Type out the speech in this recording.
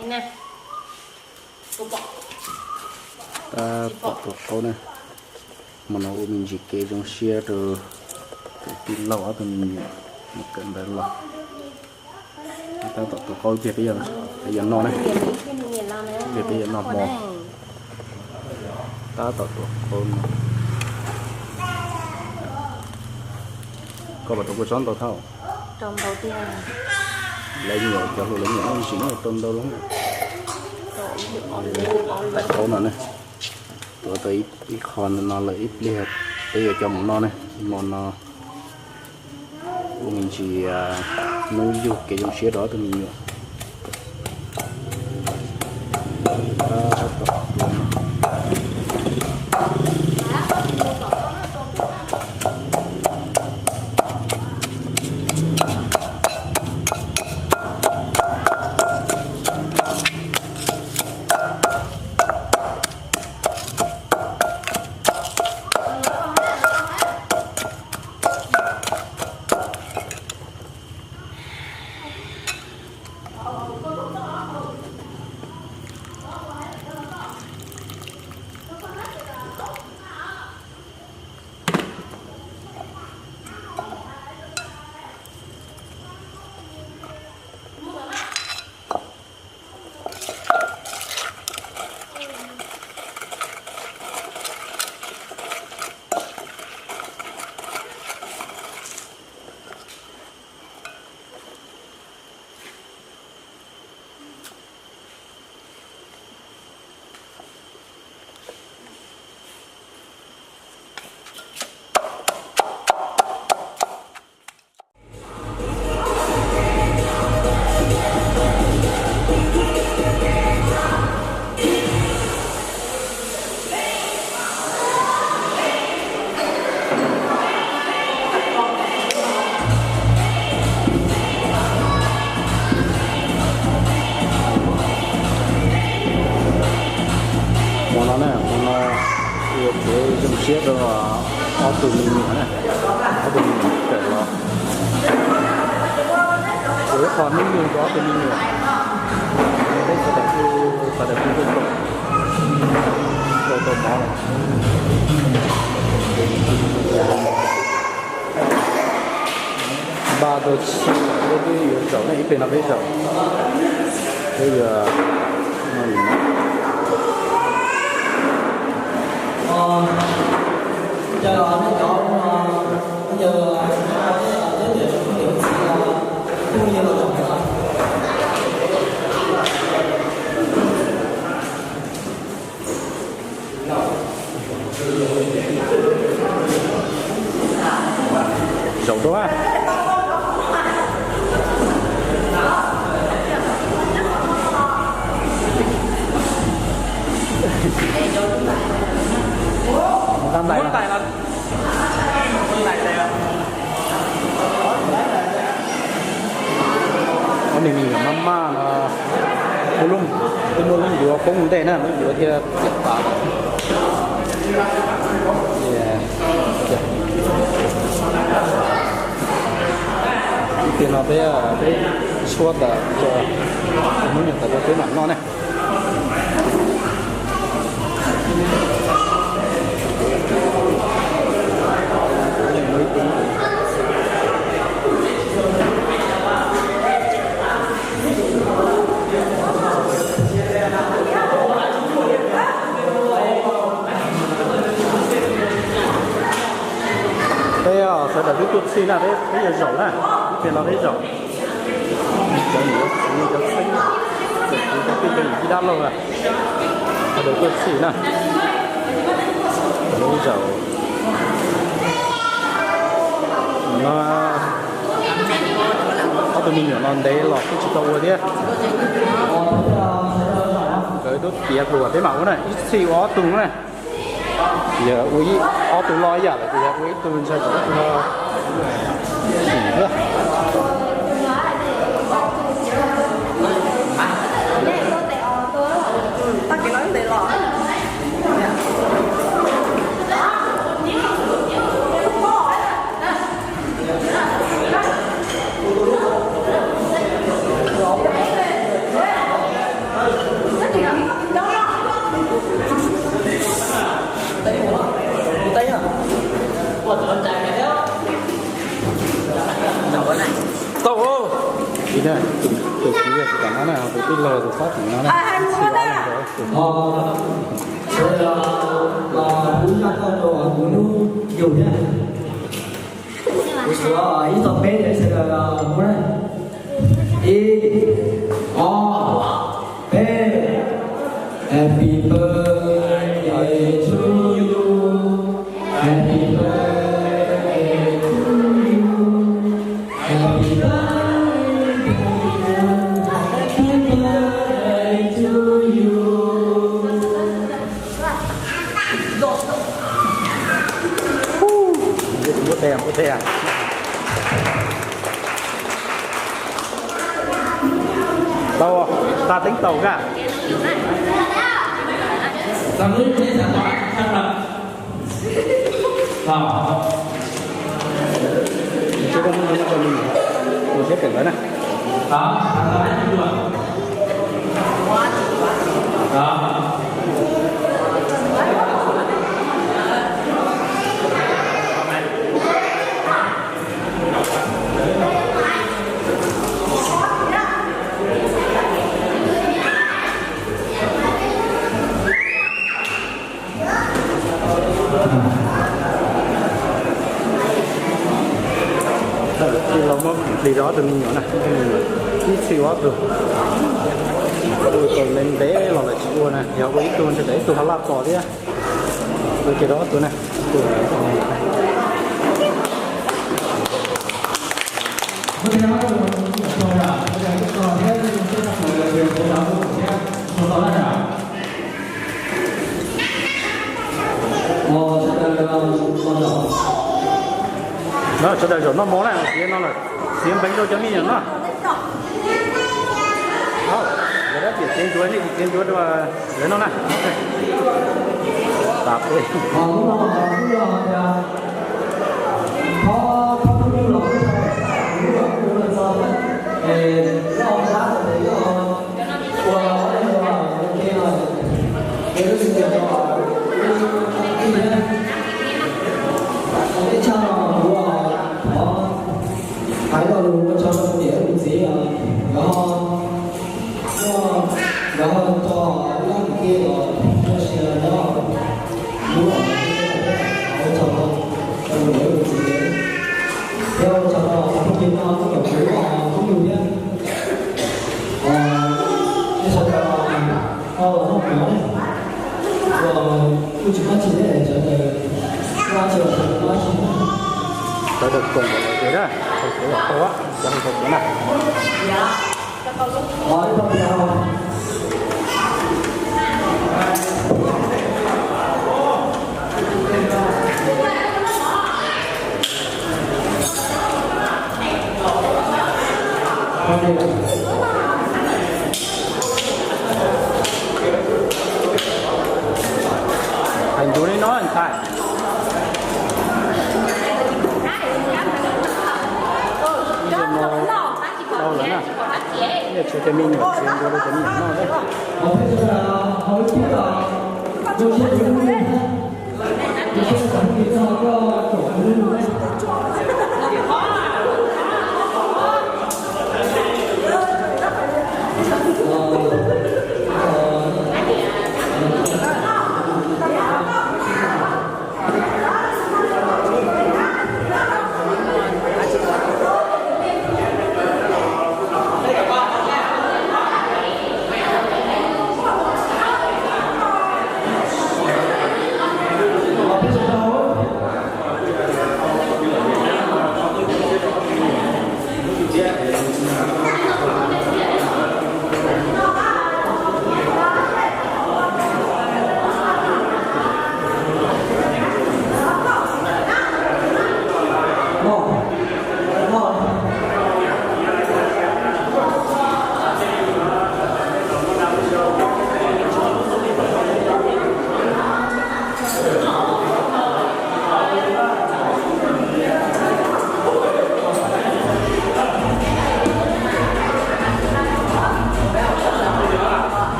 Tab tom tua qaub na. Hmo no ua me ntsis kev zoo siab rau tus tij laug ob tug me nyuam mus kawm ntawv los. Tab tom tua qaub tiag, peb yuav noj na. Tiag peb yuav noj hmo. Tab tom tua qaub no. Koj puas rau kua txob ntau thiab? Lawv nyuam cov hluas lawv nyuam ib sim no rau ntau lawm. Tais qaub no ne, tuav tau ib qho no lawm, ib pliag peb yuav coj mus noj ne. Hmo no ua me ntsis hnub yug kev zoo siab rau ob tug me nyuam. Hmo no ne, hmo no ua kev zoo siab rau ob tug me nyuam na, ob tug me nyuam kawm los. Ua ib qho hnub yug rau ob tug me nyuam, peb sawv daws kuj, sawv daws kuj tau, tau mov los. Npaj tau txhij, peb twb yuav zaum ne, ib pliag no peb zaum. Peb yuav Zaum rau a. Tab ntais los. Ob niag me nyuam maj maj no, kuj muaj lub ncuav poob ntej na, lub ncuav thiaj piam tas. Ib pliag no peb, peb tshuab tas, hnub nyoog tas peb mam noj ne. Peb sawv daws twb tuaj txhij na, peb yuav zaum na, ib pliag no peb zaum. Cov niam cov txiv cov xeeb, cov kwv cov tij cov yawm yij dab laug, sawv daws tuaj txhij na. Peb zaum no, ob tug me nyuam no ntev los kuj tsis tau ua thiab. Nkawd twb tiav hluas peb mam ua na, ib txhij ua ob tug na. Yog ua ib ob tug loj ib yam lawm ces yog ua ib tug ntshai tsam ob tug no sim thiab. Ib los tus sab tim no na, ib txhij ob leeg rau tus. Sawv daws los kuv zaj tau rau kuv hnub yug thiab. Kuv suav ib txog peb sawv daws los mus na. Ib, ob, peb. Happy birthday to you. Happy birthday to you. Happy birthday to you. Happy birthday to you. Ub, ub, ub, ub. Tau, ta teeb tau ka. Tsis muaj mus thiab pem lawv na. Txij los muab kuv hli rau ob tug me nyuam na, ib txhij ob tug, tus ntev ntev los lawm tsis ua na, yog ua ib tug ntshe tsam ib tug ho laj tos thiab. Ua ces rau ob tug na, tus No sawv daws zaum noj mov na, txiav no lawm, txiav npeev rau cov me nyuam noj. Lawv dab tiam txiav ntsuav, nej txiav ntsuav rau lawv noj na. Tas peb. Hais lo lus ua tsaug rau kuv niam kuv txiv, nkawd ho, nkawd ho tso ib lab kwv tij los nyob sia nyob lub, ua tsaug rau kuv niam kuv txiv, thiab ua tsaug rau cov phooj ywg no kuj kom kuv hnub yug thiab. Sawv daws ho los noj mov, kuj tsis muaj tsi thiab, sawv daws muaj tsi los sawv daws muaj tsi. Sawv daws koom nkaus lawm ces na, tau kuv los tau, cov hauv tau kuv na. Hais ncuav li no ntag. Ib zaug no tau lawm na. Ib tshuav cov me nyuam txiav ncuav rau cov me nyuam noj thiab.